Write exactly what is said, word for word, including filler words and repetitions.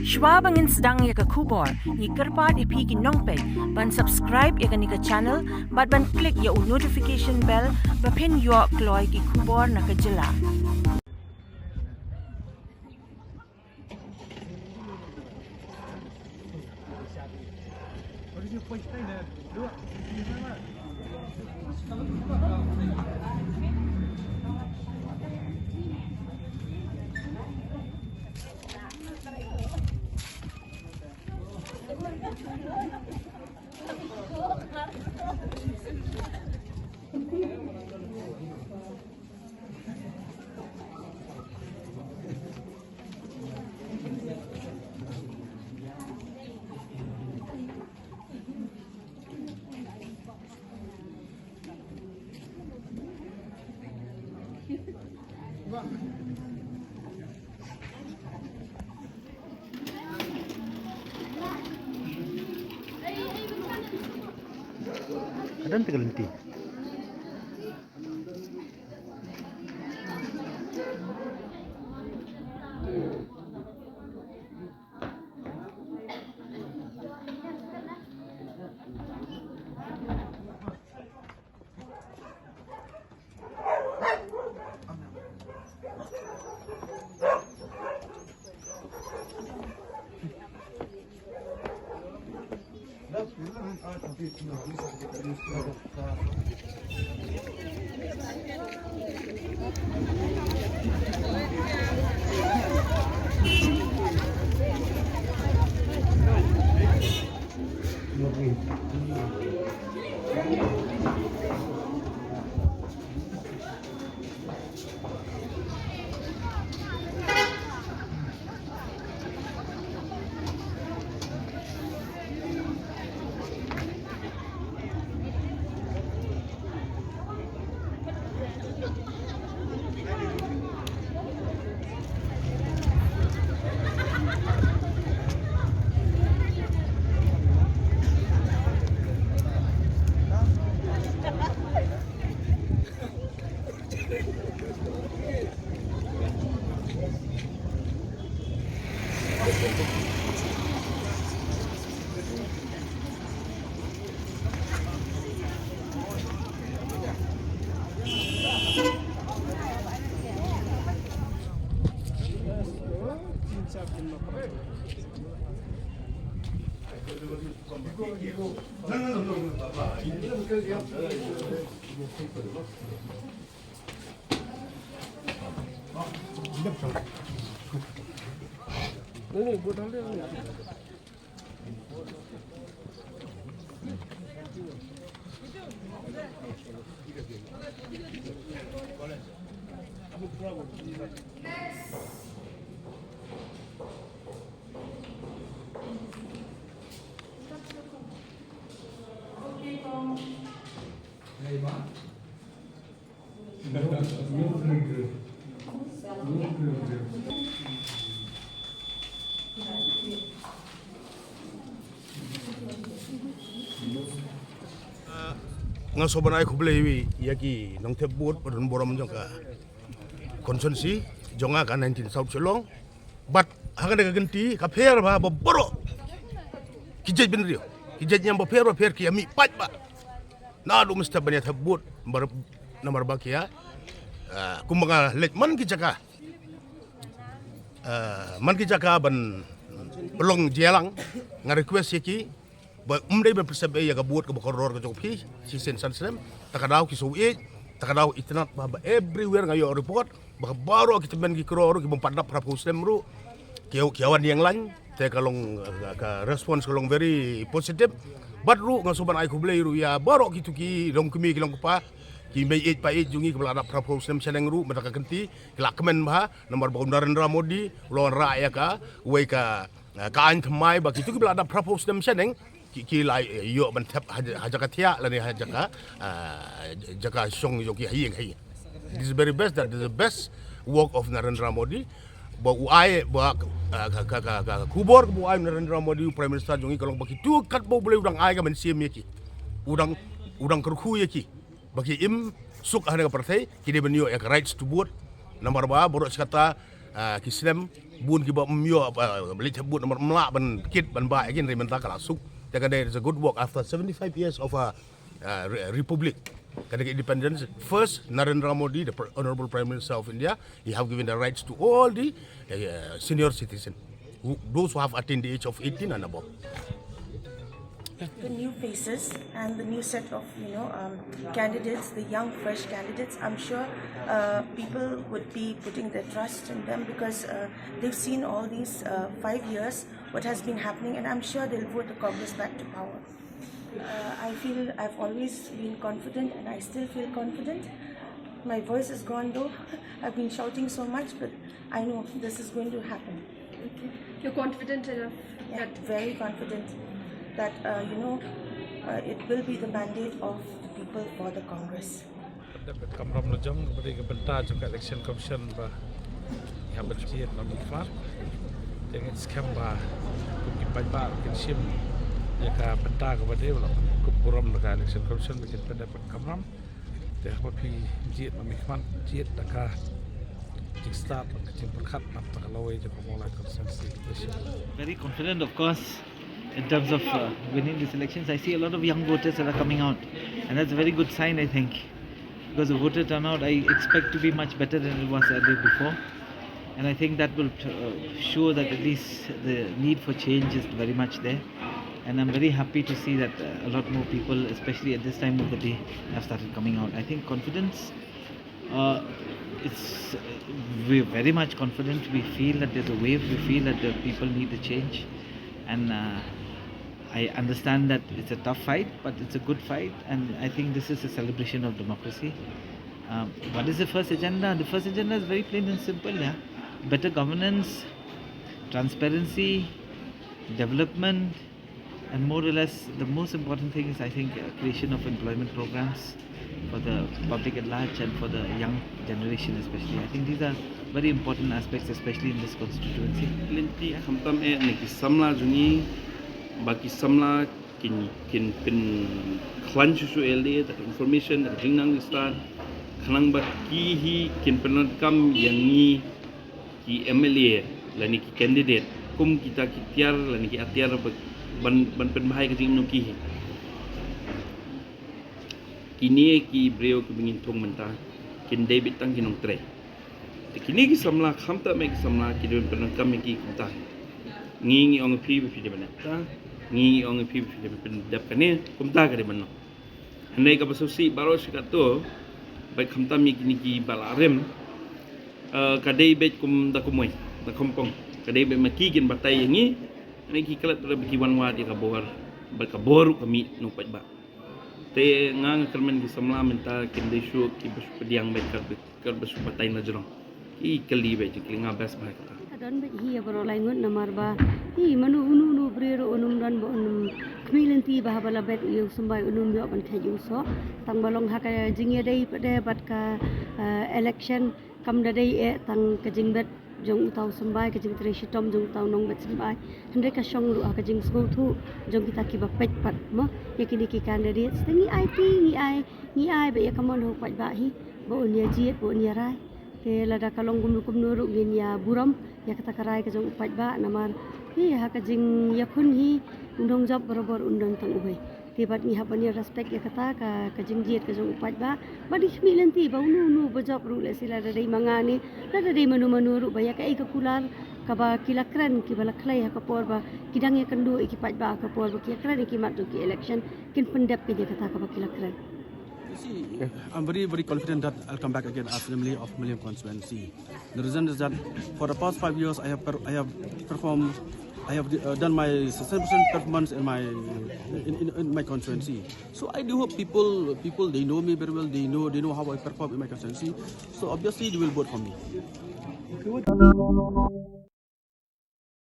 Shuwa ba ngin sdang ïa ka khubor, ngi kyrpad ïa phi ki nongpeit ban subscribe ïa kane ka channel bad ban click ïa u notification bell ba phin ïoh kloi ki khubor na ka jylla. Ka don te ka lynti. Nga sngewbha ban ai khublei ïa ki nongthep vote ba don burom jong ka constituency jong nga ka nineteen South Shillong. Bad ha kane ka kynti ka pher ba, ba baroh ki jait bynriew, ki jait niam ba pher ba pher ki ïa mih paidbah. Naduh mynstep ban ïa thep vote namar, namar ba ki ïa, ah, kumba nga leit man ki jaka, ah, man ki jaka ban pynlong jingïalang, nga request ïa ki ba ym dei ban pynsep ïa ka vote kaba kordor ka jong phi shisien san snem. Ta ka daw ki shu ïeit, ta ka daw itynnad ba, ba everywhere nga ïoh report ba baroh ki tymmen ki kro ruh ki bym pat dap phra phew snem ruh ki ïa, ki ïa wan ïeng line. Te ka long, ka response ka long very positive. Bad ruh nga sngewbha ban ai khublei ruh ïa baroh kito ki longkmie ki longkpa, ki mei ïeit pa ïeit jong ngi kiba la dap phra phew snem shaneng ruh mynta ka kynti ki la kmen bha namar ba u Narendra Modi u la wanrah ïa ka, uwei ka, ka aiñ thymmai ba kito kiba la dap phra phew snem shaneng ki, ki la, eh, ïoh ban thep ha, ha jaka thiah lane ha jaka, ah, jaka shong jong ki ha ïing ha ïing. This is very best, that is the best work of Narendra Modi. Ba u ai ba, ah, ka, ka, ka, ka khubor ba u ai Narendra Modi u Prime Minister jong ngi ka long ba kito katba U Blei u dang ai ka mynsiem ïa ki, u dang, u dang kyrkhu ïa ki ba ki im suk ha kane ka pyrthei, ki dei ban ïoh ïa ka rights to vote. Namar ba baroh shi katta Ah, ki snem bun kiba ym ïoh, ah, leit bun namar ym lah ban kit ban bah ïa ki, hynrei mynta ka la suk. Te ka dei, it's a good work after seventy-five years of a, ah, re- republic. Ka dei ka independence. First, Narendra Modi, the pr- Honorable Prime Minister of India, he have given the rights to all the, uh, senior citizen, who, those who have attained the age of eighteen and above. The new faces and the new set of, you know, um, candidates, the young, fresh candidates. I'm sure uh, people would be putting their trust in them because uh, they've seen all these uh, five years what has been happening, and I'm sure they'll vote the Congress back to power. Uh, I feel I've always been confident, and I still feel confident. My voice is gone though. I've been shouting so much, but I know this is going to happen. You're confident enough Yeah, that very confident that uh, you know uh, it will be the mandate of the people for the Congress. Dep kamram la jong ba dei ka bynta jong ka election commission ba ïa ban jied ba mih khmat. Te ngi skhem ba kum ki paidbah kin shim ïa ka bynta ka ba dei ba la kum burom da ka election commission ba kin pyndep kamram. Te haba phi jied ba mih khmat, jied da ka jingstad, da ka jingpyrkhat, nap da ka lawei jong ka Mawlai constituency. Very confident, of course, in terms of uh, winning these elections. I see a lot of young voters that are coming out, and that's a very good sign, I think, because the voter turnout I expect to be much better than it was earlier before. And I think that will uh, show that at least the need for change is very much there. And I'm very happy to see that uh, a lot more people, especially at this time of the day, have started coming out. I think confidence uh, it's we're very much confident. We feel that there's a wave. We feel that the people need the change, and uh, I understand that it's a tough fight, but it's a good fight, and I think this is a celebration of democracy. Um, what is the first agenda? The first agenda is very plain and simple. Yeah, better governance, transparency, development, and more or less, the most important thing is, I think, uh, creation of employment programs for the public at large and for the young generation especially. I think these are very important aspects, especially in this constituency. Lynti khamtam eh na ki samla jong ngi ba ki samla kin kin pynkhlaiñ shuh shuh ïa lade da ka information, da ka jingnang jingstad, khnang ba ki hi kin pyndonkam ïa ngi ki M L A lane ki candidate kum kita ki tiar lane ki atiar ba ban ban pynbha ïa ka jingim jong ki hi. Kine ki briew kiba ngin thung mynta kin dei beit tang ki nongtrei. Te kine ki samla khamtam eh ki samla ki dei ban pyndonkam ïa ki kumta. Ngi ngi ong ïa phi ba phi dei ban ïa kata, ngi ngi ong ïa phi ba phi dei ban pyndep kane, kumta ka dei ban long. Hynrei kaba sngewsih baroh shi katto, bad khamtam ïa kine kiba la rim, eh, ka dei beit kum da kumwei, da khamtam, ka dei beit ma ki kin batai ïa ngi. Hynrei ki klet ruh ba ki wan wad ïa ka bor, bad ka bor ruh ka mih na u paidbah. Te nga nga kyrmen ki samla mynta kin dei shuh kiba shu pdiang beit, katba katba shu batai na jrong. Ki kylli beit, ki kylli nga best bha kata. Ka don beit hi ïa baroh lai ngut namar ba hi mano uno uno u briew ruh un ym don ba un ym khmih lynti ba haba la bet u ïa u symbai un ym ïoh ban kheit ïa u soh. Tang ba long ha ka jingïadei pat de bad ka, eh, election, kam da dei eh tang ka jingbet jong uta u symbai, ka jingtrei shitom jong uta u nongbet symbai. Hynrei ka shong ruh ha ka jingsngewthuh jong kita kiba peit pat mo ïa kine ki candidates. Te ngi aiti, ngi ai, ngi ai beit ïa ka mon ha u paidbah hi ba un ïa jied, ba un ïa rai. Te lada ka long kumno kumno ruh ngin ïa burom ïa kata ka rai ka jong u paidbah namar hi ha ka jingïakhun hi un nongjop barabor un don tang uwei. Te bad ngi hap ban ïa respect ïa kata ka, ka jingjied ka jong u paidbah. Bad ngi khmih lynti ba uno uno ba jop ruh, lehse lada dei ma nga ne lada dei mano mano ruh, ba ïa kaei ka kular kaba ki la kren kiba la khlei ha ka por ba ki dang ïakynduh ïa ki paidbah ha ka por ba ki ïakren ïa ki mat jong ki election, kin pyndep ïa kata kaba ki la kren. You see, I'm very, very confident that I'll come back again as M L A of Mylliem constituency. The reason is that for the past five years, I have per- I have performed, I have uh, done my successful performance in my in, in, in my constituency. So I do hope people people they know me very well. They know they know how I perform in my constituency. So obviously they will vote for me.